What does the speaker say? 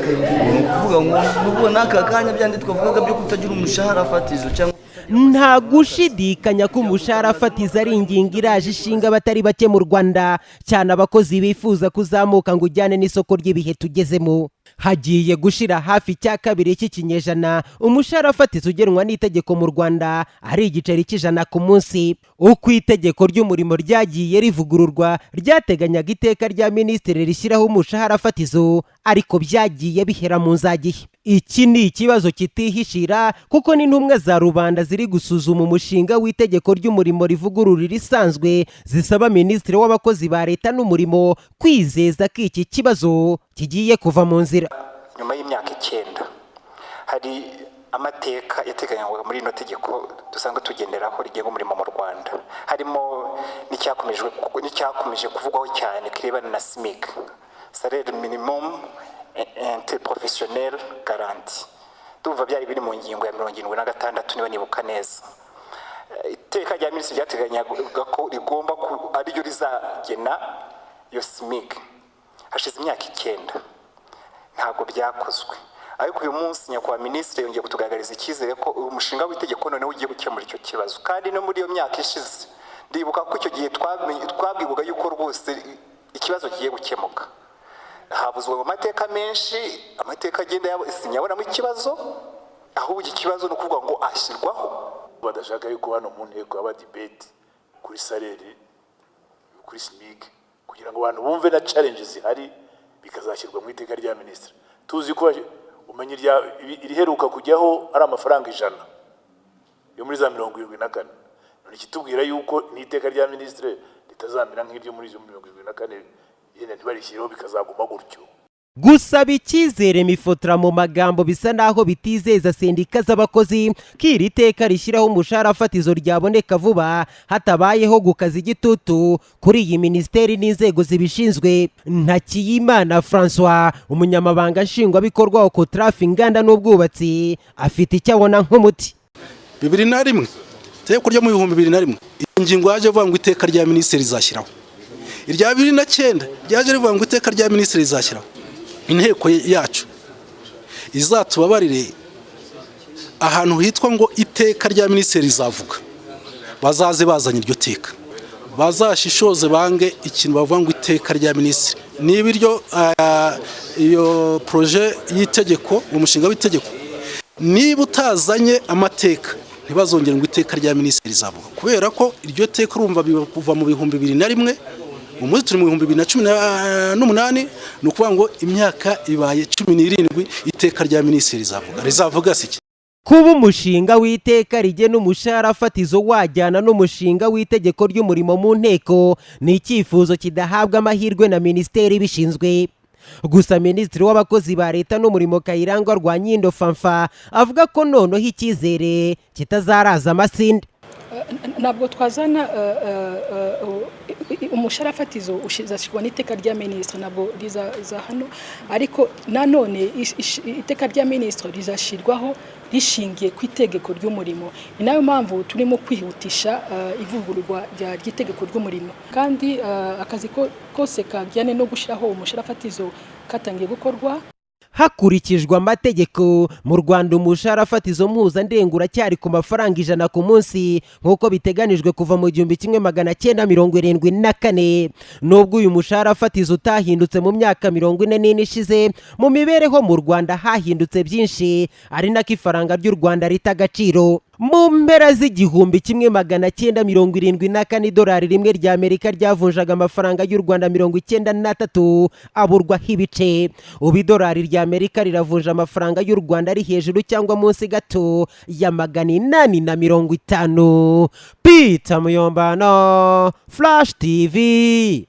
Ni ukuvuga ngo nubwo n'aka kanya byandi twavugaga byo kutagira umushahara fatizo cyangwa Nta gushidikanya ko umushahara fatizo ari ingingo iraje ishinga abatari bake mu Rwanda, cyane abakozi bifuza kuzamuka ngo ujyane n'isoko ry'ibihe tugezemo. Hagiye gushira hafi icya kabiri cy'ikinyejana umushahara fatizo ugenwa n'itegeko mu Rwanda ari igiceri cy'100 ku munsi. Uko itegeko ry'umurimo ryagiye rivugururwa, ryateganyaga iteka rya minisitiri rishyiraho umushahara fatizo, ariko byagiye bihera mu nzagihe. Iki ni ikibazo kitihishira, kuko n'intumwa za rubanda ziri gusuzuma umushinga w'itegeko ry'umurimo rivugurura irisanzwe zisaba minisitiri w'abakozi ba leta n'umurimo kwizeza ko iki kibazo kigiye kuva mu nzira. Nyuma y'imyaka 9, hari amateka yateganywaga muri rino tegeko dusanzwe tugenderaho rigenga umurimo mu Rwanda, harimo n'icyakomeje kuvugwaho cyane kirebana na SMIG, salaire minimum interprofessionnel garanti. Ndumva byari biri mu ngingo ya 76, niba nibuka neza. Iteka rya minisitiri ryateganyaga ko rigomba ariryo rizagena iyo SMIG. Hashize imyaka 9, ntabwo byakozwe, ariko uyu munsi nyakubahwa minisitiri yongeye kutugaragariza icyizere ko uyu mushinga w'itegeko noneho ugiye gukemura icyo kibazo. Kandi no muri iyo myaka ishize, ndibuka ko icyo gihe twabwirwaga yuko rwose ikibazo kigiye gukemuka. Havuzwe mu mateka menshi, amateka agenda sinyabonamo ikibazo, ahubwo ikibazo ni ukuvuga ngo ashyirwaho. Badashaka yuko hano mu nteko haba debate kuri salaire, kuri SMIG, kugira ngo abantu bumve na challenge zihari, bikazashyirwa mu iteka rya minisitiri. Tuzi ko umenya iriheruka kujyaho ari amafaranga 100 yo muri za 74. None ikitubwira yuko n'iteka rya minisitiri ritazamera nk'iryo muri izo 74, yenda ntibarishyireho, bikazaguma gutyo. Gusaba icyizere MIFOTRA mu magambo bisa naho bitizeza sendika z'abakozi ko iri teka rishyiraho umushahara fatizo ryaboneka vuba hatabayeho gukaza igitutu kuri iyi minisiteri n'inzego zibishinzwe. Ntakiyimana Francois, umunyamabanga nshingwabikorwa wa COTRAF inganda n'ubwubatsi, afite icyo abona nk'umuti. 2001, itegeko ryo mu 2001, ingingo yaje avuga ngo iteka rya minisitiri rizashyiraho. Irya 2009 ryaje rivuga ngo iteka rya minisitiri rizashyiraho. Inteko yacu izatubabarire, ahantu hitwa ngo iteka rya minisitiri rizavuga, bazaze bazanye iryo teka, bazashishoze bange ikintu bavuga ngo iteka rya minisitiri. Niba iryo iyo projet y'itegeko, umushinga w'itegeko, niba utazanye amateka, ntibazongere ngo iteka rya minisitiri rizavuga, kubera ko iryo teka urumva kuva mu 2001, umunsi turi mu 2018, ni ukuvuga ngo imyaka ibaye 17. Iteka rya minisitiri rizavuga, rizavuga si iki? Kuba umushinga w'iteka rigena umushahara fatizo wajyana n'umushinga w'itegeko ry'umurimo mu nteko ni icyifuzo kidahabwa amahirwe na minisiteri ibishinzwe. Gusa minisitiri w'abakozi ba leta n'umurimo, Kayirangwa Rwanyindo Fanfa, avuga ko noneho icyizere kitazaraza amasinde. Ntabwo twazana umushahara fatizo uzashyirwa n'iteka rya minisitiri, ntabwo rizaza hano. Ariko nanone iteka rya minisitiri rizashyirwaho rishingiye ku itegeko ry'umurimo. Ni nayo mpamvu turimo kwihutisha ivugururwa ry'itegeko ry'umurimo, kandi akazi kose kajyanye no gushyiraho umushahara fatizo katangiye gukorwa. Hakurikijwe amategeko mu Rwanda, umushahara fatizo mpuzandengo uracyari ku mafaranga 100 ku munsi, nk'uko biteganijwe kuva mu 1974. Nubwo uyu mushahara fatizo utahindutse mu myaka 44 ishize, mu mibereho mu Rwanda hahindutse byinshi, ari nako ifaranga ry'u Rwanda rita agaciro. Mu mpera z'igihumbi kimwe magana cyenda mirongo irindwi na kane, idolari rimwe rya Amerika ryavunjaga amafaranga y'u Rwanda 93 aburwaho ibice. Ubu idolari rya Amerika riravunja amafaranga y'u Rwanda ari hejuru cyangwa munsi gato ya 850. Peter Muyombano, Flash TV.